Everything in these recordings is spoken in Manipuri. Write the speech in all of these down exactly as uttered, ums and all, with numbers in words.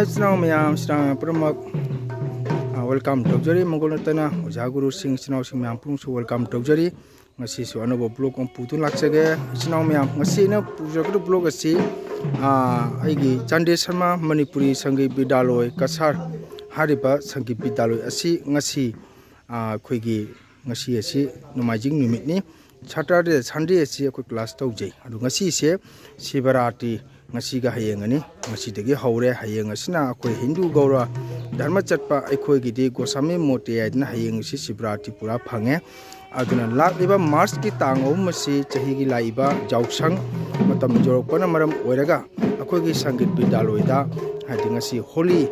ꯏꯆꯤꯟ ꯏꯅꯥꯎ ꯃꯌꯥꯝ, ꯏꯆꯤꯟ ꯏꯅꯥꯎ ꯃꯌꯥꯝ ꯄꯨꯝꯅꯃꯛ, ꯑ, welcome ꯇꯧꯖꯔꯤ꯫ ꯃꯪꯒꯣꯜ ꯅꯠꯇꯅ ꯑꯣꯖꯥ ꯒꯨꯔꯨꯁꯤꯡ, ꯏꯆꯤꯟ ꯏꯅꯥꯎꯁꯤꯡ ꯃꯌꯥꯝ ꯄꯨꯝꯅꯃꯛꯁꯨ welcome ꯇꯧꯖꯔꯤ꯫ ꯉꯁꯤꯁꯨ ꯑꯅꯧꯕ vlog ꯑꯃ ꯄꯨꯗꯨꯅ ꯂꯥꯛꯆꯒꯦ꯫ ꯏꯆꯤꯟ ꯏꯅꯥꯎ ꯃꯌꯥꯝ, ꯉꯁꯤ ꯑꯩꯅ ꯄꯨꯖꯔꯛꯀꯗꯕ vlog ꯑꯁꯤ, ꯑ, ꯑꯩꯒꯤ ꯆꯥꯟꯗꯦ ꯁꯔꯃ ꯃꯅꯤꯄꯨꯔꯤ ꯁꯪꯒꯤꯠ ꯕꯤꯗ꯭ꯌꯥꯂꯣꯏ ꯀꯁꯥꯔ ꯍꯥꯏꯔꯤꯕ ꯁꯪꯒꯤꯠ ꯕꯤꯗ꯭ꯌꯥꯂꯣꯏ ꯑꯁꯤ ꯉꯁꯤ, ꯑ, ꯑꯩꯈꯣꯏꯒꯤ ꯉꯁꯤ ꯑꯁꯤ ꯅꯣꯡꯃꯥꯏꯖꯤꯡ ꯅꯨꯃꯤꯠꯅꯤ꯫ Saturday, Sunday ꯑꯁꯤ ꯑꯩꯈꯣꯏ class ꯇꯧꯖꯩ꯫ ꯑꯗꯨ ꯉꯁꯤꯁꯦ ꯁꯤꯕꯔꯥꯇ꯭ꯔꯤ, ꯉꯁꯤꯒ ꯍꯌꯦꯡꯒꯅꯤ꯫ ꯉꯁꯤꯗꯒꯤ ꯍꯧꯔꯦ꯫ ꯍꯌꯦꯡ ꯑꯁꯤꯅ ꯑꯩꯈꯣꯏ ꯍꯤꯟꯗꯨ ꯒꯧꯔ ꯙꯔꯃ ꯆꯠꯄ ꯑꯩꯈꯣꯏꯒꯤꯗꯤ ꯒꯣꯁꯥꯃꯤ ꯃꯣꯇꯦ ꯍꯥꯏꯗꯅ ꯍꯌꯦꯡ ꯑꯁꯤ ꯁꯤꯕꯔꯥꯇ꯭ꯔꯤ ꯄꯨꯔꯥ ꯐꯪꯉꯦ꯫ ꯑꯗꯨꯅ ꯂꯥꯛꯂꯤꯕ Marchꯀꯤ ꯇꯥꯡ ꯑꯍꯨꯝ ꯑꯁꯤ ꯆꯍꯤꯒꯤ ꯂꯥꯛꯏꯕ ꯌꯥꯎꯁꯪ ꯃꯇꯝ ꯌꯧꯔꯛꯄꯅ ꯃꯔꯝ ꯑꯣꯏꯔꯒ ꯑꯩꯈꯣꯏꯒꯤ ꯁꯪꯒꯤꯠ ꯕꯤꯗ꯭ꯌꯥꯂꯣꯏꯗ, ꯍꯥꯏꯗꯤ, ꯉꯁꯤ ꯍꯣꯂꯤ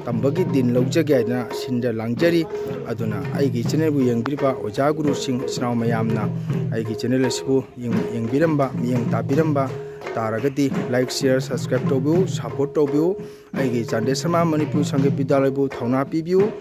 ꯇꯝꯕꯒꯤ ꯗꯤꯟ ꯂꯧꯖꯒꯦ ꯍꯥꯏꯗꯅ ꯁꯤꯟꯗ ꯂꯥꯡꯖꯔꯤ꯫ ꯑꯗꯨꯅ ꯑꯩꯒꯤ channelꯕꯨ ꯌꯦꯡꯕꯤꯔꯤꯕ ꯑꯣꯖꯥ ꯒꯨꯔꯨꯁꯤꯡ, ꯏꯆꯤꯟ ꯏꯅꯥꯎ ꯃꯌꯥꯝꯅ ꯑꯩꯒꯤ channel ꯑꯁꯤꯕꯨ ꯌꯦꯡ-, ꯌꯦꯡꯕꯤꯔꯝꯕ, ꯃꯤꯠꯌꯦꯡ ꯇꯥꯕꯤꯔꯝꯕ ꯇꯥꯔꯒꯗꯤ like, share, subscribe ꯇꯧꯕꯤꯌꯨ, support ꯇꯧꯕꯤꯌꯨ꯫ ꯑꯩꯒꯤ ꯆꯥꯟꯗꯦ ꯁꯔꯃ ꯃꯅꯤꯄꯨꯔ ꯁꯪꯒꯤꯠ ꯕꯤꯗ꯭ꯌꯥꯂꯌꯕꯨ ꯊꯧꯅꯥ ꯄꯤꯕꯤꯌꯨ꯫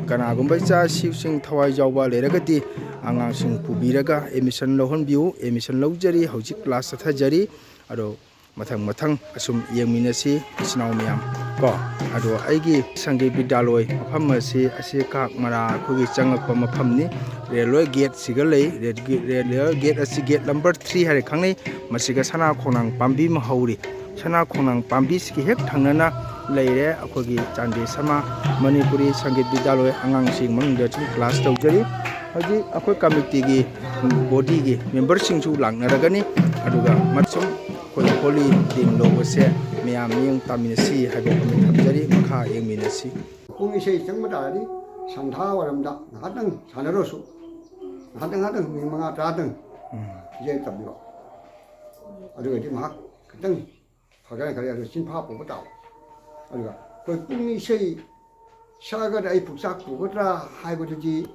ꯀꯅꯥꯒꯨꯝꯕ ꯏꯆꯥ ꯏꯁꯨꯁꯤꯡ ꯊꯋꯥꯏ ꯌꯥꯎꯕ ꯂꯩꯔꯒꯗꯤ ꯑꯉꯥꯡꯁꯤꯡ ꯄꯨꯕꯤꯔꯒ admission ꯂꯧꯍꯟꯕꯤꯌꯨ꯫ Admission ꯂꯧꯖꯔꯤ, ꯍꯧꯖꯤꯛ class ꯆꯠꯊꯖꯔꯤ꯫ ꯑꯗꯣ ꯃꯊꯪ ꯃꯊꯪ ꯑꯁꯨꯝ ꯌꯦꯡꯃꯤꯟꯅꯁꯤ ꯏꯆꯤꯟ ꯏꯅꯥꯎ ꯃꯌꯥꯝ ꯀꯣ꯫ ꯑꯗꯣ ꯑꯩꯒꯤ ꯁꯪꯒꯤꯠ ꯕꯤꯗ꯭ꯌꯥꯂꯣꯏ ꯃꯐꯝ ꯑꯁꯤ, ꯑꯁꯤ ꯀꯥꯛ ꯃꯔꯥ ꯑꯩꯈꯣꯏꯒꯤ ꯆꯪꯉꯛꯄ ꯃꯐꯝꯅꯤ꯫ Railway gateꯁꯤꯒ ꯂꯩ꯫ Rail-, railway gate ꯑꯁꯤ gate number three ꯍꯥꯏꯔ ꯈꯪꯅꯩ꯫ ꯃꯁꯤꯒ ꯁꯅꯥ ꯈꯣꯡꯅꯥꯡ ꯄꯥꯝꯕꯤ ꯑꯃ ꯍꯧꯔꯤ꯫ ꯁꯅꯥ ꯈꯣꯡꯅꯥꯡ ꯄꯥꯝꯕꯤꯁꯤꯒꯤ ꯍꯦꯛ ꯊꯪꯅꯅ ꯂꯩꯔꯦ ꯑꯩꯈꯣꯏꯒꯤ ꯆꯥꯟꯗꯦ ꯁꯔꯃ ꯃꯅꯤꯄꯨꯔꯤ ꯁꯪꯒꯤꯠ ꯕꯤꯗ꯭ꯌꯥꯂꯣꯏ꯫ ꯑꯉꯥꯡꯁꯤꯡ ꯃꯅꯨꯡꯗ ꯁꯨꯝ class ꯇꯧꯖꯔꯤ꯫ ꯍꯧꯖꯤꯛ ꯑꯩꯈꯣꯏ committeeꯒꯤ bodyꯒꯤ memberꯁꯤꯡꯁꯨ ꯂꯥꯛꯅꯔꯒꯅꯤ꯫ ꯑꯗꯨꯒ ꯃꯁꯨꯝ ꯑꯩꯈꯣꯏ ꯍꯣꯂꯤ ꯗꯤꯟ ꯂꯧꯕꯁꯦ ꯃꯌꯥꯝ ꯃꯤꯠꯌꯦꯡ ꯇꯥꯃꯤꯟꯅꯁꯤ ꯍꯥꯏꯕ ꯑꯃ ꯊꯝꯖꯔꯤ꯫ ꯃꯈꯥ ꯌꯦꯡꯃꯤꯟꯅꯁꯤ꯫ ꯄꯨꯡ ꯏꯁꯩ ꯆꯪꯕ ꯇꯥꯔꯗꯤ ꯁꯟꯙꯥ ꯋꯥꯏꯔꯝꯗ ꯉꯥꯏꯍꯥꯛꯇꯪ ꯁꯥꯟꯅꯔꯁꯨ, ꯉꯥꯏꯍꯥꯛꯇꯪ, ꯉꯥꯏꯍꯥꯛꯇꯪ, ꯃꯤꯅꯤꯠ ꯃꯉꯥ, ꯇꯔꯥꯗꯪ ꯎꯝ꯫ ꯏꯁꯩ ꯇꯝꯕꯤꯌꯣ꯫ ꯑꯗꯨꯒꯗꯤ ꯃꯍꯥꯛ ꯈꯤꯇꯪ ꯐꯒꯠꯂꯦ ꯈꯜꯂꯦ꯫ ꯑꯗꯨ ꯆꯤꯟꯐꯥ ꯄꯨꯕ ꯇꯥꯕ꯫ ꯑꯗꯨꯒ ꯑꯩꯈꯣꯏ ꯄꯨꯡ ꯏꯁꯩ ꯁꯛꯑꯒꯗꯤ ꯑꯩ ꯄꯨꯛꯆꯥꯛ ꯄꯨꯒꯗ꯭ꯔꯥ ꯍꯥꯏꯕꯗꯨꯗꯤ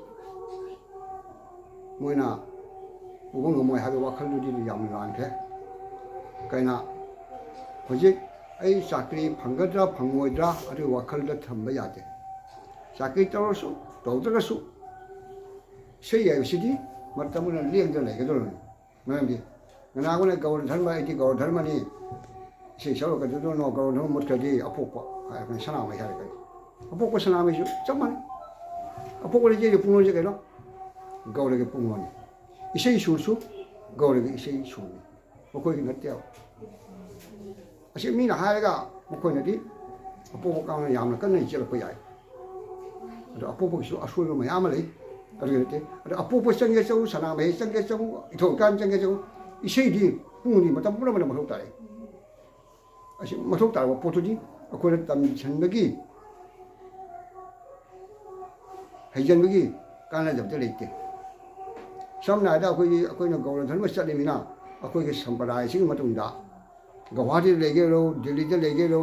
ꯃꯣꯏꯅ ꯄꯨꯕ ꯉꯝꯃꯣꯏ ꯍꯥꯏꯕ ꯋꯥꯈꯜꯗꯨꯗꯤ ꯌꯥꯝꯅ ꯂꯥꯟꯈ꯭ꯔꯦ꯫ ꯀꯩꯅ ꯍꯧꯖꯤꯛ ꯑꯩ ꯆꯥꯀ꯭ꯔꯤ ꯐꯪꯒꯗ꯭ꯔꯥ ꯐꯪꯉꯣꯏꯗ꯭ꯔꯥ ꯑꯗꯨꯒꯤ ꯋꯥꯈꯜꯗ ꯊꯝꯕ ꯌꯥꯗꯦ꯫ ꯆꯥꯀ꯭ꯔꯤ ꯇꯧꯔꯁꯨ ꯇꯧꯗ꯭ꯔꯒꯁꯨ ꯏꯁꯩ ꯍꯥꯏꯕꯁꯤꯗꯤ ꯃꯇꯝ ꯑꯃꯗ ꯂꯦꯡꯗꯅ ꯂꯩꯒꯗꯧꯔꯕꯅꯤ꯫ ꯃꯔꯝꯗꯤ ꯀꯅꯥꯒꯨꯝꯕꯅ ꯒꯧꯔ ꯙꯔꯃ, ꯑꯩꯗꯤ ꯒꯧꯔ ꯙꯔꯃꯅꯤ, ꯏꯁꯩ ꯁꯛꯂꯛꯀꯗꯣꯏꯅꯣ, ꯒꯧꯔꯅ ꯃꯨꯠꯈ꯭ꯔꯗꯤ ꯑꯄꯣꯛꯄ ꯍꯥꯏꯔꯛꯀꯅꯤ, ꯁꯅꯥꯃꯍꯤ ꯍꯥꯏꯔꯛꯀꯅꯤ꯫ ꯑꯄꯣꯛꯄ ꯁꯅꯥꯃꯍꯤꯁꯨ ꯆꯞ ꯃꯥꯟꯅꯩ꯫ ꯑꯄꯣꯛꯄ ꯂꯩꯖꯩꯁꯦ ꯄꯨꯡꯂꯣꯟꯁꯦ ꯀꯩꯅꯣ? ꯒꯧꯔꯒꯤ ꯄꯨꯡꯂꯣꯟꯅꯤ꯫ ꯏꯁꯩ ꯁꯨꯔꯁꯨ ꯒꯧꯔꯒꯤ ꯏꯁꯩ ꯁꯨꯔꯅꯤ, ꯃꯈꯣꯏꯒꯤ ꯅꯠꯇꯦꯕ꯫ ꯑꯁꯤ ꯃꯤꯅ ꯍꯥꯏꯔꯒ ꯃꯈꯣꯏꯅꯗꯤ ꯑꯄꯣꯛꯄ ꯀꯥꯡꯅ ꯌꯥꯝꯅ ꯀꯟꯅ ꯌꯦꯛꯂꯛꯄ ꯌꯥꯏ꯫ ꯑꯗꯣ ꯑꯄꯣꯛꯄꯒꯤꯁꯨ ꯑꯁꯣꯏꯕ ꯃꯌꯥꯝ ꯑꯃ ꯂꯩ꯫ ꯑꯗꯨꯒꯤ ꯅꯠꯇꯦ꯫ ꯑꯗꯣ ꯑꯄꯣꯛꯄ ꯆꯪꯒꯦ ꯆꯪꯉꯨ, ꯁꯅꯥꯃꯍꯤ ꯆꯪꯒꯦ ꯆꯪꯉꯨ, ꯏꯊꯧꯀꯥꯟ ꯆꯪꯒꯦ ꯆꯪꯉꯨ, ꯏꯁꯩꯗꯤ ꯄꯨꯡꯗꯤ ꯃꯇꯝ ꯄꯨꯝꯅꯃꯛꯇ ꯃꯊꯧ ꯇꯥꯔꯛꯏ꯫ ꯑꯁꯤ ꯃꯊꯧ ꯇꯥꯔꯕ ꯄꯣꯠꯇꯨꯗꯤ ꯑꯩꯈꯣꯏꯅ ꯇꯝꯁꯤꯟꯕꯒꯤ, ꯍꯩꯖꯤꯟꯕꯒꯤ ꯀꯥꯟꯅꯖꯕꯗꯤ ꯂꯩꯇꯦ꯫ ꯁꯝꯅ ꯍꯥꯏꯔꯕꯗ ꯑꯩꯈꯣꯏꯒꯤ, ꯑꯩꯈꯣꯏꯅ ꯒꯧꯔ ꯙꯔꯃ ꯆꯠꯂꯤꯃꯤꯅ ꯑꯩꯈꯣꯏꯒꯤ ꯁꯝꯄ꯭ꯔꯗꯥꯌꯁꯤꯒꯤ ꯃꯇꯨꯡꯗ ꯒꯧꯍꯥꯇꯤꯗ ꯂꯩꯒꯦꯔꯣ, ꯗꯤꯜꯂꯤꯗ ꯂꯩꯒꯦꯔꯣ,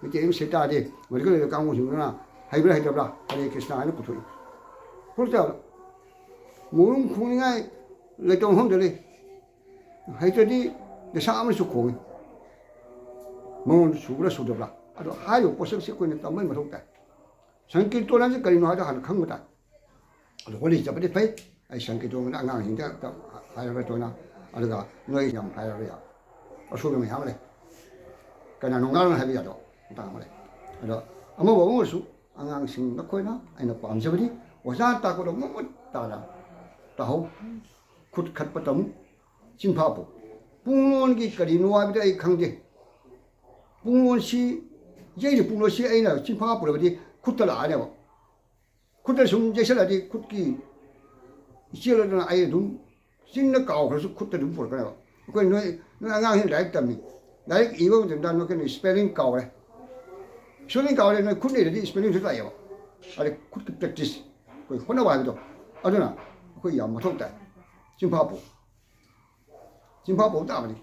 ꯃꯩꯇꯩ ꯑꯃ ꯁꯤ ꯇꯥꯔꯗꯤ ꯃꯗꯨꯗ ꯂꯩꯕ ꯀꯥꯡꯕꯨꯁꯤꯡꯗꯨꯅ ꯍꯩꯕ꯭ꯔꯥ ꯍꯩꯇꯕ꯭ꯔꯥ "ꯍꯔꯦ ꯀ꯭ꯔꯤꯁꯅ" ꯍꯥꯏꯅ ꯄꯨꯊꯣꯛꯏ꯫ ꯄꯨꯊꯣꯛꯇꯕ ꯃꯔꯨꯝ ꯈꯣꯡꯅꯤꯡꯉꯥꯏ ꯂꯩꯇꯕ ꯃꯐꯝꯗ ꯂꯩ꯫ ꯍꯩꯇ꯭ꯔꯗꯤ ꯅꯤꯁꯥ ꯑꯃꯁꯨ ꯈꯣꯡꯏ꯫ ꯃꯉꯣꯟꯗ ꯁꯨꯕ꯭ꯔꯥ ꯁꯨꯗꯕ꯭ꯔꯥ? ꯑꯗꯣ ꯍꯥꯏꯔꯤꯕ ꯄꯣꯠꯁꯛꯁꯦ ꯑꯩꯈꯣꯏꯅ ꯇꯝꯕꯒꯤ ꯃꯊꯧ ꯇꯥꯏ꯫ ꯁꯪꯀꯤꯔꯇꯣꯟ ꯍꯥꯏꯁꯦ ꯀꯔꯤꯅꯣ ꯍꯥꯏꯗꯣ ꯍꯥꯟꯅ ꯈꯪꯕ ꯇꯥꯏ꯫ ꯑꯗꯣ ꯍꯣꯂꯤ ꯆꯠꯄꯗꯤ ꯐꯩ꯫ ꯑꯩ ꯁꯪꯀꯤꯔꯇꯣꯟꯗ ꯑꯉꯥꯡꯁꯤꯡꯗ ꯑꯝꯇ ꯍꯥꯏꯔꯔꯣꯏ ꯇꯣꯏꯅ꯫ ꯑꯗꯨꯒ ꯅꯣꯏ ꯌꯥꯝ ꯍꯥꯏꯔꯔꯣꯏ ꯌꯥꯝ꯫ ꯑꯁꯣꯏꯕ ꯃꯌꯥꯝ ꯂꯩ꯫ ꯀꯅꯥꯅꯣ ꯉꯥꯡꯅ ꯍꯥꯏꯕ ꯌꯥꯗꯣ ꯃꯇꯥꯡ ꯑꯃ ꯂꯩ꯫ ꯑꯗꯣ ꯑꯃꯕꯨ ꯑꯃꯁꯨ ꯑꯉꯥꯡꯁꯤꯡ ꯅꯈꯣꯏꯅ ꯑꯩꯅ ꯄꯥꯝꯖꯕꯗꯤ ꯑꯣꯖꯥ ꯇꯥꯛꯄꯗꯣ ꯃꯃꯨꯠ ꯇꯥꯅ ꯇꯥꯍꯧ꯫ ꯈꯨꯠ ꯈꯠꯄ ꯇꯝꯃꯨ꯫ ꯆꯤꯟꯐꯥ ꯄꯨ꯫ ꯄꯨꯡꯂꯣꯟꯒꯤ ꯀꯔꯤꯅꯣ ꯍꯥꯏꯕꯗꯤ ꯑꯩ ꯈꯪꯗꯦ꯫ ꯄꯨꯡꯂꯣꯟꯁꯤ, ꯌꯩꯔꯤꯕ ꯄꯨꯡꯂꯣꯟꯁꯤ ꯑꯩꯅ ꯆꯤꯟꯐꯥ ꯄꯨꯔꯕꯗꯤ ꯈꯨꯠꯇ ꯂꯥꯛꯑꯅꯦꯕ꯫ ꯈꯨꯠꯇ ꯁꯨꯝ ꯌꯩꯁꯜꯂꯗꯤ ꯈꯨꯠꯀꯤ ꯏꯆꯦꯜ ꯑꯗꯨꯅ ꯑꯩ ꯑꯗꯨꯝ ꯆꯤꯟꯗ ꯀꯥꯎꯈ꯭ꯔꯁꯨ ꯈꯨꯠꯇ ꯑꯗꯨꯝ ꯄꯨꯔꯛꯀꯅꯦꯕ꯫ ꯑꯩꯈꯣꯏ ꯅꯣꯏ, ꯅꯣꯏ ꯑꯉꯥꯡꯁꯤꯡ ꯂꯥꯏꯔꯤꯛ ꯇꯝꯃꯤ꯫ ꯂꯥꯏꯔꯤꯛ ꯏꯕ ꯃꯇꯝꯗ ꯅꯣꯏ ꯀꯩꯅꯣ spelling ꯀꯥꯎꯔꯦ꯫ Spelling ꯀꯥꯎꯔꯦ, ꯅꯣꯏ ꯈꯨꯠꯅ ꯏꯔꯗꯤ spellingꯁꯨ ꯂꯥꯛꯑꯦꯕ꯫ ꯑꯗꯩ ꯈꯨꯠꯀꯤ practice, ꯑꯩꯈꯣꯏ ꯍꯣꯠꯅꯕ ꯍꯥꯏꯕꯗꯣ, ꯑꯗꯨꯅ ꯑꯩꯈꯣꯏ ꯌꯥꯝ ꯃꯊꯧ ꯇꯥꯏ꯫ ꯆꯤꯟꯐꯥ ꯄꯨ꯫ ꯆꯤꯟꯐꯥ ꯄꯨꯕ ꯇꯥꯕꯅꯤ꯫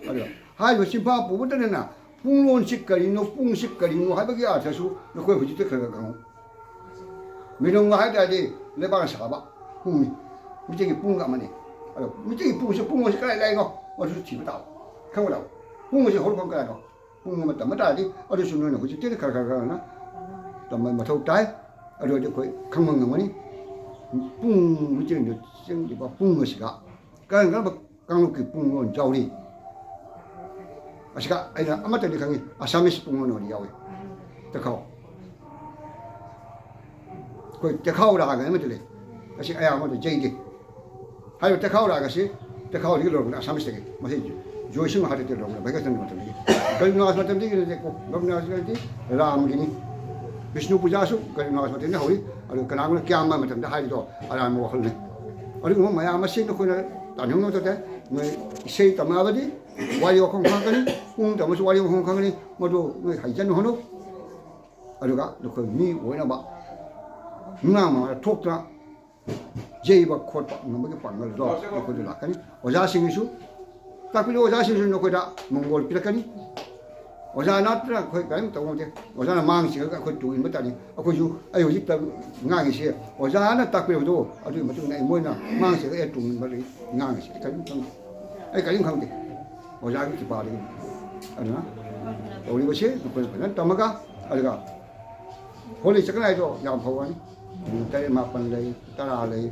ꯑꯗꯣ ꯍꯥꯏꯔꯤꯕ ꯆꯤꯟꯐꯥ ꯄꯨꯕꯇꯅ ꯄꯨꯡꯂꯣꯟꯁꯤ ꯀꯔꯤꯅꯣ, ꯄꯨꯡꯁꯤ ꯀꯔꯤꯅꯣ ꯍꯥꯏꯕꯒꯤ ꯑꯥꯔꯊꯁꯨ ꯅꯈꯣꯏ ꯍꯧꯖꯤꯛꯇꯤ ꯈꯔ ꯈꯔ ꯈꯪꯉꯨ꯫ ꯃꯤꯅꯨꯡꯒ ꯍꯥꯏ ꯇꯥꯔꯗꯤ ꯂꯩꯕꯥꯛꯅ ꯁꯥꯕ ꯄꯨꯡꯅꯤ꯫ ꯃꯤꯇꯩꯒꯤ ꯄꯨꯡꯒ ꯑꯃꯅꯤ꯫ ꯑꯗꯣ ꯃꯤꯇꯩꯒꯤ ꯄꯨꯡꯁꯦ, ꯄꯨꯡ ꯑꯁꯤ ꯀꯗꯥꯏ ꯂꯩꯅꯣ? ꯑꯗꯨꯁꯨ ꯊꯤꯕ ꯇꯥꯕ꯫ ꯈꯪꯕ ꯇꯥꯕ꯫ ꯄꯨꯡ ꯑꯁꯤ ꯍꯧꯔꯛꯐꯝ ꯀꯗꯥꯏꯅꯣ? ꯄꯨꯡ ꯑꯃ ꯇꯝꯕ ꯇꯥꯔꯗꯤ ꯑꯗꯨꯁꯨ ꯅꯣꯏꯅ ꯍꯧꯖꯤꯛꯇꯤ ꯈꯔ ꯈꯔ ꯈꯔ ꯈꯔ ꯇꯝꯕ ꯃꯊꯧ ꯇꯥꯏ꯫ ꯑꯗꯨ ꯑꯣꯏꯔꯗꯤ ꯑꯩꯈꯣꯏ ꯈꯪꯕ ꯉꯝꯒꯅꯤ꯫ ꯄꯨꯡ ꯃꯤꯇꯩꯗ ꯆꯪꯂꯤꯕ ꯄꯨꯡ ꯑꯁꯤꯒ ꯀꯔꯝ ꯀꯔꯝꯕ ꯀꯥꯡꯂꯨꯞꯀꯤ ꯄꯨꯡꯂꯣꯟ ꯌꯥꯎꯔꯤ? ꯑꯁꯤꯒ ꯑꯩꯅ ꯑꯃꯠꯇꯗꯤ ꯈꯪꯉꯤ, ꯑꯁꯥꯃꯤꯁ ꯄꯨꯡ ꯑꯃꯗꯤ ꯌꯥꯎꯏ꯫ ꯇꯦꯈꯥꯎ, ꯑꯩꯈꯣꯏ ꯇꯦꯈꯥꯎ ꯔꯥꯒ ꯑꯃꯗꯤ ꯂꯩ꯫ ꯑꯁꯤ ꯑꯌꯥꯝꯕꯗ ꯌꯩꯗꯦ꯫ ꯍꯥꯏꯔꯤꯕ ꯇꯦꯈꯥꯎ ꯔꯥꯒ ꯑꯁꯤ ꯇꯦꯈꯥꯎꯗꯒꯤ ꯂꯧꯔꯛꯄꯅꯤ, ꯑꯁꯥꯃꯤꯁꯇꯒꯤ꯫ ꯃꯁꯤ ꯖꯣꯏꯁꯤꯡꯍ ꯍꯥꯇꯦꯇ ꯂꯧꯔꯛꯄꯅꯤ, ꯚꯩꯒ꯭ꯔꯁꯟꯒꯤ ꯃꯇꯝꯗꯒꯤ꯫ ꯒꯔꯤꯕ ꯅꯋꯥꯖ ꯃꯇꯝꯗꯒꯤ ꯅꯠꯇꯦꯀꯣ, ꯒꯔꯤꯕ ꯅꯋꯥꯖ ꯍꯥꯏꯗꯤ ꯔꯥꯝꯒꯤꯅꯤ꯫ ꯕꯤꯁꯅꯨ ꯄꯨꯖꯥꯁꯨ ꯒꯔꯤꯕ ꯅꯋꯥꯖ ꯃꯇꯝꯗꯒꯤ ꯍꯧꯏ꯫ ꯑꯗꯨ ꯀꯅꯥꯒꯨꯝꯕ ꯀꯌꯥꯝꯕ ꯃꯇꯝꯗ ꯍꯥꯏꯔꯤꯗꯣ ꯑꯔꯥꯟꯕ ꯋꯥꯈꯜꯅꯤ꯫ ꯑꯗꯨꯒꯨꯝꯕ ꯃꯌꯥꯝ ꯑꯁꯤ ꯅꯈꯣꯏꯅ ꯇꯥꯅꯤꯡꯕ ꯃꯇꯝꯗ ꯅꯣꯏ ꯏꯁꯩ ꯇꯝꯃꯛꯑꯕꯗꯤ ꯋꯥꯔꯤ ꯋꯥꯈꯜ ꯈꯪꯉꯛꯀꯅꯤ, ꯄꯨꯡ ꯇꯝꯃꯁꯨ ꯋꯥꯔꯤ ꯋꯥꯈꯜ ꯈꯪꯒꯅꯤ, ꯃꯗꯨ ꯅꯣꯏ ꯍꯩꯖꯟ ꯍꯣꯠꯅꯧ꯫ ꯑꯗꯨꯒ ꯅꯈꯣꯏ ꯃꯤ ꯑꯣꯏꯅꯕ ꯃꯤꯃꯥꯡ ꯃꯥꯡꯗ ꯊꯣꯛꯇꯨꯅ ꯌꯩꯕ ꯈꯣꯠꯄ ꯉꯝꯕꯒꯤ ꯄꯥꯡꯒꯜꯗꯣ ꯅꯈꯣꯏꯗ ꯂꯥꯛꯀꯅꯤ꯫ ꯑꯣꯖꯥꯁꯤꯡꯒꯤꯁꯨ ꯇꯥꯛꯄꯤꯔꯤꯕ ꯑꯣꯖꯥꯁꯤꯡꯁꯨ ꯅꯈꯣꯏꯗ ꯃꯣꯡꯒꯣꯜ ꯄꯤꯔꯛꯀꯅꯤ꯫ ꯑꯣꯖꯥ ꯅꯠꯇꯅ ꯑꯩꯈꯣꯏ ꯀꯔꯤꯝ ꯇꯧꯕ ꯉꯝꯗꯦ꯫ ꯑꯣꯖꯥꯅ ꯃꯥꯡ ꯆꯤꯡꯉꯒ ꯑꯩꯈꯣꯏ ꯇꯨꯡ ꯏꯟꯕ ꯇꯥꯅꯤ꯫ ꯑꯩꯈꯣꯏꯁꯨ, ꯑꯩ ꯍꯧꯖꯤꯛ ꯇꯝ-, ꯉꯥꯡꯉꯤꯁꯦ ꯑꯣꯖꯥꯅ ꯇꯥꯛꯄꯤꯔꯕꯗꯣ ꯑꯗꯨꯒꯤ ꯃꯇꯨꯡ ꯏꯟꯅ ꯑꯩ, ꯃꯣꯏꯅ ꯃꯥꯡ ꯆꯤꯡꯉꯒ ꯑꯩ ꯇꯨꯡ ꯏꯟꯕ ꯂꯩ ꯉꯥꯡꯉꯤꯁꯦ꯫ ꯑꯩ ꯀꯔꯤꯝ ꯈꯪꯗꯦ, ꯑꯩ ꯀꯔꯤꯝ ꯈꯪꯗꯦ꯫ ꯑꯣꯖꯥꯒꯤ ꯀ꯭ꯔꯤꯄꯥꯗꯒꯤ ꯑꯗꯨꯅ ꯇꯧꯔꯤꯕꯁꯦ ꯅꯈꯣꯏꯅ ꯐꯖꯅ ꯇꯝꯃꯒ, ꯑꯗꯨꯒ ꯍꯣꯂꯤ ꯆꯠꯀꯅꯤ ꯍꯥꯏꯗꯣ ꯌꯥꯝ ꯐꯕ ꯋꯥꯅꯤ꯫ ꯅꯨꯃꯤꯠ ꯇꯔꯦꯠ ꯃꯥꯄꯟ ꯂꯩ, ꯇꯔꯥ ꯂꯩ,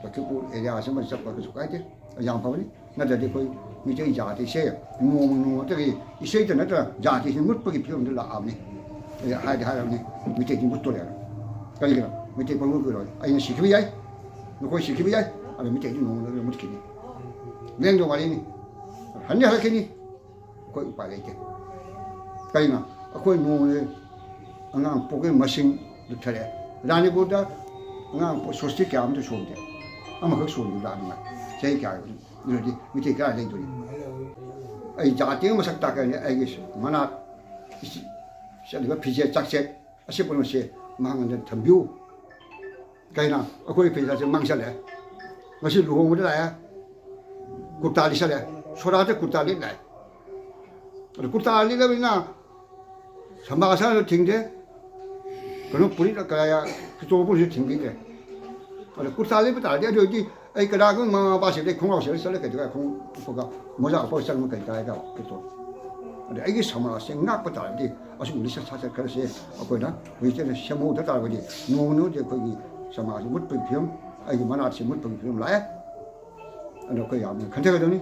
ꯂꯛꯈꯤꯄꯨꯔ ꯑꯦꯔꯤꯌꯥꯁꯤꯃ ꯆꯠꯄ ꯀꯩꯁꯨ ꯀꯥꯏꯗꯦ, ꯌꯥꯝ ꯐꯕꯅꯤ꯫ ꯅꯠꯇ꯭ꯔꯗꯤ ꯑꯩꯈꯣꯏ ꯃꯤꯇꯩ ꯖꯥꯇꯤꯁꯦ ꯅꯣꯡꯃ ꯅꯣꯡꯃꯇꯒꯤ ꯏꯁꯩꯇ ꯅꯠꯇꯅ ꯖꯥꯇꯤꯁꯤ ꯃꯨꯠꯄꯒꯤ ꯐꯤꯕꯝꯗ ꯂꯥꯛꯑꯕꯅꯤ꯫ ꯑꯩ ꯍꯥꯏꯗꯤ ꯍꯥꯏꯔꯕꯅꯤ, ꯃꯤꯇꯩꯗꯤ ꯃꯨꯠꯇꯣꯔꯦꯅ꯫ ꯀꯔꯤꯒꯤꯅꯣ? ꯃꯤꯇꯩ ꯄꯪꯂꯨꯞ ꯂꯨꯞꯂꯣꯏ꯫ ꯑꯩꯅ ꯁꯤꯈꯤꯕ ꯌꯥꯏ, ꯅꯈꯣꯏ ꯁꯤꯈꯤꯕ ꯌꯥꯏ, ꯑꯗꯣ ꯃꯤꯇꯩꯗꯤ ꯅꯣꯡꯃ ꯅꯣꯡꯃ ꯃꯨꯠꯈꯤꯅꯤ꯫ ꯂꯦꯡꯗꯧ ꯋꯥꯔꯤꯅꯤ꯫ ꯍꯟꯗꯤ ꯍꯜꯂꯛꯈꯤꯅꯤ꯫ ꯑꯩꯈꯣꯏ ꯎꯄꯥꯏ ꯂꯩꯇꯦ꯫ ꯀꯔꯤꯅꯣ? ꯑꯩꯈꯣꯏ ꯅꯣꯡꯃꯗ ꯑꯉꯥꯡ ꯄꯣꯛꯄꯒꯤ ꯃꯁꯤꯡ ꯂꯨꯞꯊꯔꯛꯑꯦ꯫ ꯔꯥꯅꯤꯄꯨꯔꯗ ꯑꯉꯥꯡ ꯄꯣꯛ-, ꯁꯣꯁꯇꯤ ꯀꯌꯥ ꯑꯃꯇ ꯁꯣꯟꯗꯦ, ꯑꯃꯈꯛ ꯁꯣꯟꯕ ꯂꯥꯛꯅꯤꯡꯉꯥꯏ꯫ ꯆꯍꯤ ꯀꯌꯥ ꯑꯗꯨꯗꯤ ꯃꯤꯇꯩ ꯀꯗꯥꯏ ꯂꯩꯗꯣꯔꯤ? ꯑꯩ ꯖꯥꯇꯤ ꯑꯃ ꯃꯁꯛ ꯇꯥꯛꯀꯅꯤ, ꯑꯩꯒꯤ ꯃꯅꯥꯛ ꯆꯠꯂꯤꯕ ꯐꯤꯖꯦꯠ ꯆꯥꯛꯁꯦꯠ ꯑꯁꯤ ꯄꯨꯝꯅꯃꯛꯁꯦ ꯃꯥꯡꯍꯟꯗꯅ ꯊꯝꯕꯤꯌꯨ꯫ ꯀꯩꯅꯣ? ꯑꯩꯈꯣꯏ ꯐꯤꯖꯦꯠꯁꯦ ꯃꯥꯡꯁꯜꯂꯦ꯫ ꯉꯁꯤ ꯂꯨꯍꯣꯡꯕꯗ ꯂꯥꯛꯑꯦ, ꯀꯨꯔꯇꯥ ꯂꯤꯠꯁꯜꯂꯦ, ꯁꯣꯔꯥꯠꯇ ꯀꯨꯔꯇꯥ ꯂꯤꯠ ꯂꯥꯛꯑꯦ꯫ ꯑꯗꯨ ꯀꯨꯔꯇꯥ ꯂꯤꯠꯂꯕꯅꯤꯅ ꯁꯃꯥꯖ ꯑꯁꯥꯗ ꯊꯤꯡꯗꯦ, ꯀꯩꯅꯣ ꯄꯨꯔꯤꯠ ꯀꯌꯥ ꯈꯨꯆꯣ ꯄꯨꯔꯤꯠꯁꯨ ꯊꯤꯡꯕꯤꯗ꯭ꯔꯦ꯫ ꯑꯗꯣ ꯀꯨꯔꯇꯥ ꯂꯤꯠꯄ ꯇꯥꯔꯗꯤ, ꯑꯗꯨ ꯑꯣꯏꯔꯗꯤ ꯑꯩ ꯀꯅꯥꯒꯨꯝꯕ ꯃꯃꯥ ꯃꯄꯥꯁꯤꯡꯗ ꯑꯩ ꯈꯣꯡꯒ꯭ꯔꯥꯎ ꯁꯦꯠꯂ ꯆꯠꯂ ꯀꯩꯗꯧꯔꯦ, ꯈꯣꯡꯎꯞ ꯎꯞꯄꯒ ꯃꯣꯖꯥ ꯎꯞꯄꯒ ꯆꯪꯕ ꯀꯩ ꯀꯥꯏ ꯇꯥꯕ ꯀꯩꯗꯧ? ꯑꯗ ꯑꯩꯒꯤ ꯁꯃꯥꯖꯁꯦ ꯉꯥꯛꯄ ꯇꯥꯔꯗꯤ ꯑꯁꯤꯒꯨꯝꯕ ꯂꯤꯆꯠ ꯁꯥꯖꯠ ꯈꯔꯁꯦ ꯑꯩꯈꯣꯏꯅ ꯍꯧꯖꯤꯛꯇꯩꯅ ꯁꯦꯝꯍꯧꯗ ꯇꯥꯔꯒꯗꯤ ꯅꯣꯡꯃ ꯅꯣꯡꯃꯗꯤ ꯑꯩꯈꯣꯏꯒꯤ ꯁꯃꯥꯖꯁꯤ ꯃꯨꯠꯄꯒꯤ ꯐꯤꯕꯝ, ꯑꯩꯒꯤ ꯃꯅꯥꯠꯁꯤ ꯃꯨꯠꯄꯒꯤ ꯐꯤꯕꯝ ꯂꯥꯛꯑꯦ꯫ ꯑꯗꯣ ꯑꯩꯈꯣꯏ ꯌꯥꯝꯅ ꯈꯟꯊꯒꯗꯕꯅꯤ꯫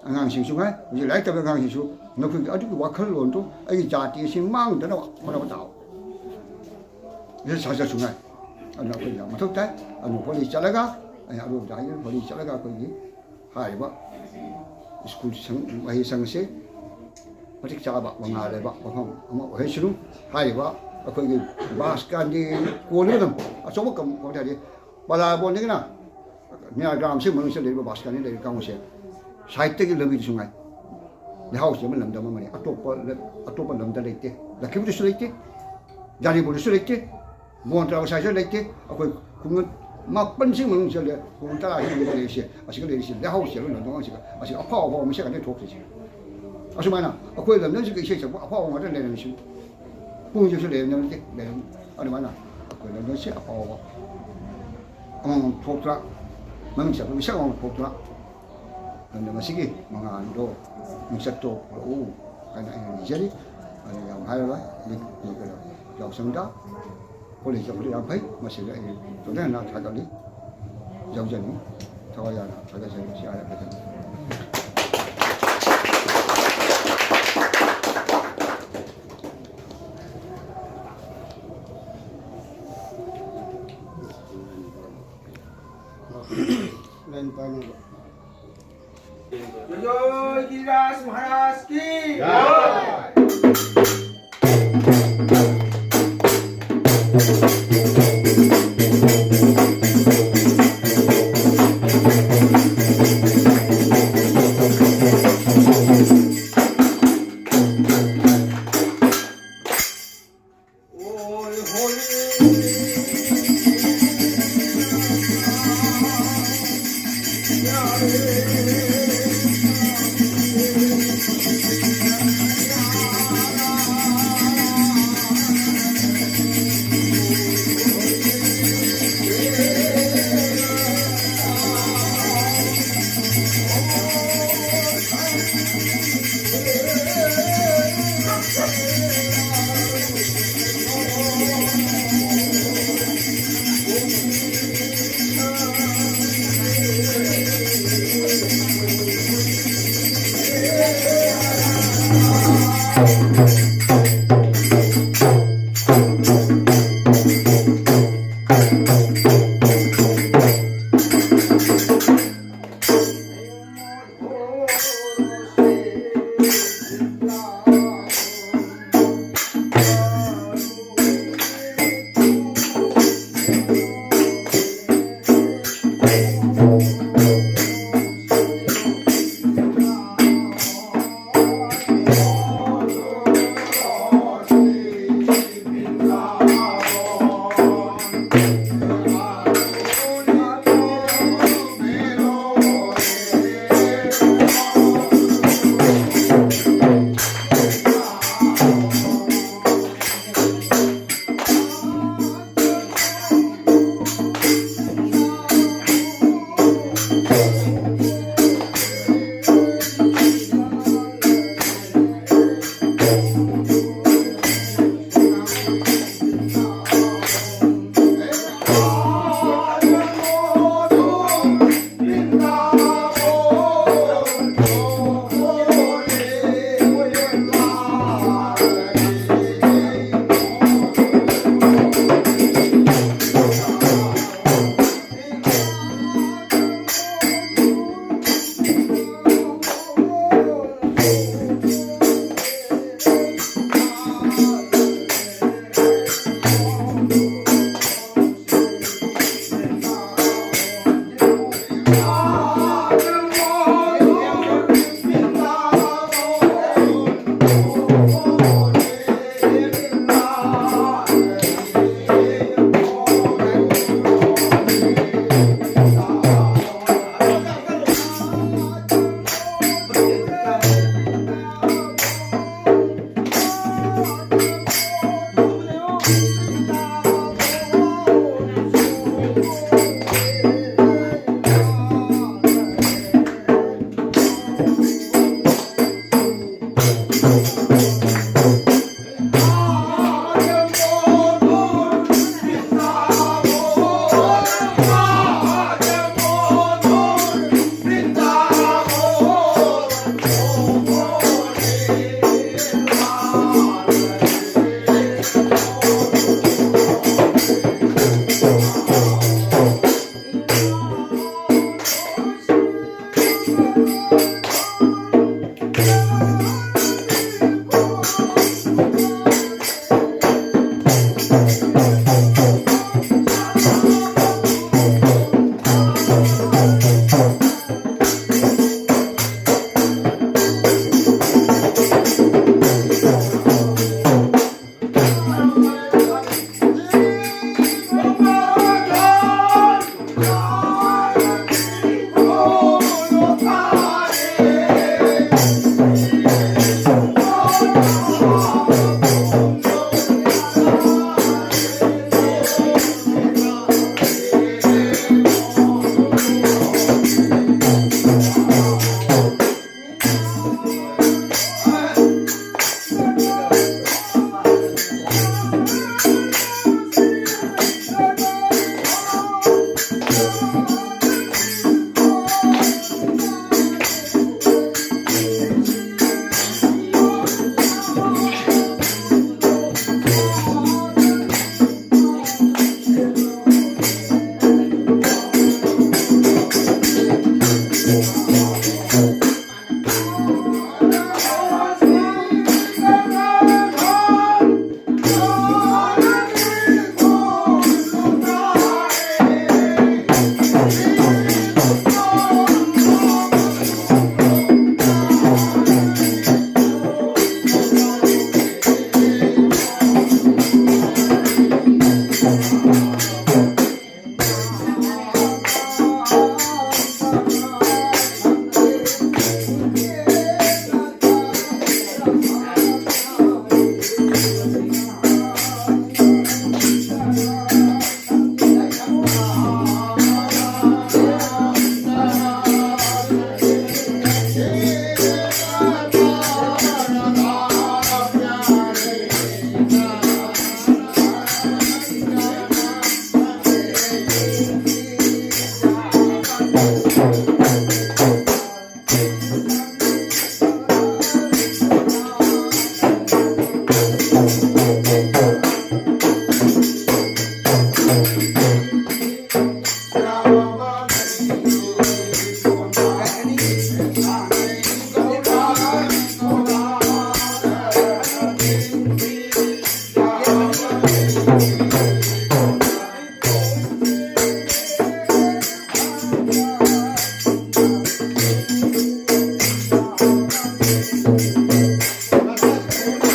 ꯑꯉꯥꯡꯁꯤꯡꯁꯨ ꯉꯥꯏ, ꯍꯧꯖꯤꯛ ꯂꯥꯏꯔꯤꯛ ꯇꯝꯕ ꯑꯉꯥꯡꯁꯤꯡꯁꯨ ꯅꯈꯣꯏꯒꯤ ꯑꯗꯨꯒꯤ ꯋꯥꯈꯜꯂꯣꯟꯗꯨ ꯑꯩꯒꯤ ꯖꯥꯇꯤ ꯑꯁꯤ ꯃꯥꯡꯗꯅꯕ ꯍꯣꯠꯅꯕ ꯇꯥꯎ꯫ ꯁꯤꯗ ꯁꯥꯖꯠꯁꯨ ꯉꯥꯏ꯫ ꯑꯗꯨꯅ ꯑꯩꯈꯣꯏ ꯌꯥꯝ ꯃꯊꯧ ꯇꯥꯏ꯫ ꯑꯗꯨꯅ ꯍꯣꯂꯤ ꯆꯠꯂꯒ, ꯑꯩ ꯑꯔꯣꯏꯕꯗ ꯍꯥꯏꯒꯦ, ꯍꯣꯂꯤ ꯆꯠꯂꯒ ꯑꯩꯈꯣꯏꯒꯤ ꯍꯥꯏꯔꯤꯕ ꯁ꯭ꯀꯨꯜ ꯁꯪ, ꯃꯍꯩ ꯁꯪ ꯑꯁꯤ ꯃꯇꯤꯛ ꯆꯥꯕ ꯃꯉꯥꯜ ꯂꯩꯕ ꯃꯐꯝ ꯑꯃ ꯑꯣꯏꯍꯟꯁꯅꯨ꯫ ꯍꯥꯏꯔꯤꯕ ꯑꯩꯈꯣꯏꯒꯤ ꯕꯥꯁꯀꯥꯟꯗꯤ ꯀꯣꯟꯅ ꯑꯗꯨꯝ ꯑꯆꯧꯕ ꯀꯝ-, ꯀꯃꯥꯏ ꯍꯥꯏꯅꯤ, ꯄꯂꯥꯕꯣꯟꯗꯒꯤꯅ ꯃꯤꯌꯥ ꯒ꯭ꯔꯥꯝꯁꯤ ꯃꯅꯨꯡꯁꯤꯗ ꯂꯩꯔꯤꯕ ꯕꯥꯁꯀꯥꯟꯗꯤ ꯂꯩꯔꯤꯕ ꯀꯥꯡꯕꯨꯁꯦ ꯁꯥꯍꯤꯇ꯭ꯌꯒꯤ ꯂꯝꯕꯤꯗꯁꯨ ꯉꯥꯏ꯫ ꯂꯩꯍꯥꯎ ꯆꯦꯟꯕ ꯂꯝꯗꯝ ꯑꯃꯅꯤ꯫ ꯑꯇꯣꯞꯄ ꯂ-, ꯑꯇꯣꯞꯄ ꯂꯝꯗ ꯂꯩꯇꯦ꯫ ꯂꯛꯈꯤꯄꯨꯔꯗꯁꯨ ꯂꯩꯇꯦ꯫ ꯌꯥꯏꯔꯤꯄꯣꯛꯇꯁꯨ ꯂꯩꯇꯦ꯫ ꯃꯣꯟꯇ꯭ꯔꯥ ꯁ꯭ꯋꯥꯏꯁꯨ ꯂꯩꯇꯦ꯫ ꯑꯩꯈꯣꯏ ꯈꯨꯡꯒꯪ ꯃꯥꯄꯟꯁꯤꯒꯤ ꯃꯅꯨꯡꯁꯤꯗ ꯂꯩ, ꯈꯨꯡꯒꯪ ꯇꯔꯥꯁꯤꯒꯤ ꯃꯅꯨꯡꯗ ꯂꯩꯔꯤꯁꯦ, ꯑꯁꯤꯒ ꯂꯩꯔꯤꯁꯦ ꯂꯩꯍꯥꯎ ꯆꯦꯟꯕ ꯂꯝꯗꯝ ꯑꯁꯤꯒ, ꯑꯁꯤꯒ ꯑꯐꯥꯎ ꯑꯐꯥꯎꯕ ꯃꯁꯛ ꯉꯥꯛꯇ ꯊꯣꯛꯇ꯭ꯔꯤꯁꯦ꯫ ꯑꯁꯨꯃꯥꯏꯅ ꯑꯩꯈꯣꯏ ꯂꯝꯗꯝꯁꯤꯒꯤ ꯏꯁꯩ ꯁꯛꯄ ꯑꯐꯥꯎꯕ ꯉꯥꯛꯇ ꯂꯩꯔꯝꯃꯤꯁꯤ, ꯄꯨꯡꯁꯤꯁꯨ ꯂꯩꯔꯝꯗꯕ ꯅꯠꯇꯦ, ꯂꯩꯔꯝꯃꯤ꯫ ꯑꯗꯨꯃꯥꯏꯅ ꯑꯩꯈꯣꯏ ꯂꯝꯗꯝꯁꯤ ꯑꯐꯥꯎꯕ ꯑꯃꯃꯝ ꯊꯣꯛꯇꯅ, ꯃꯃꯤꯡ ꯆꯠꯄ ꯃꯤꯁꯛ ꯑꯃꯃꯝ ꯊꯣꯛꯇꯅ, ꯑꯗꯨꯅ ꯃꯁꯤꯒꯤ ꯃꯉꯥꯜꯗꯣ, ꯃꯤꯡꯆꯠꯇꯣ ꯄꯨꯔꯛꯎ ꯍꯥꯏꯅ ꯑꯩꯅ ꯅꯤꯖꯔꯤ꯫ ꯑꯗꯨ ꯌꯥꯝ ꯍꯥꯏꯔꯔꯣꯏ꯫ ꯂꯤꯛ-, ꯀꯩꯅꯣ, ꯌꯥꯎꯁꯪꯗ ꯀꯣꯂꯦꯖ ꯆꯠꯄꯗꯨ ꯌꯥꯝ ꯐꯩ꯫ ꯃꯁꯤꯗ ꯑꯩ ꯇꯣꯟꯖ ꯍꯟꯅ ꯊꯥꯒꯠꯂꯤ, ꯌꯥꯎꯖꯅꯤꯡꯉꯤ꯫ ꯊꯋꯥꯏ ꯌꯥꯎꯅ ꯊꯥꯒꯠꯆꯔꯤ꯫ ꯁꯤ ꯍꯥꯏꯔꯒ ꯂꯣꯏꯁꯤꯟꯖꯔꯒꯦ꯫ ꯂꯥꯏꯟ ꯄꯥꯏꯅꯕ꯫ जय गिरिराज महाराज की।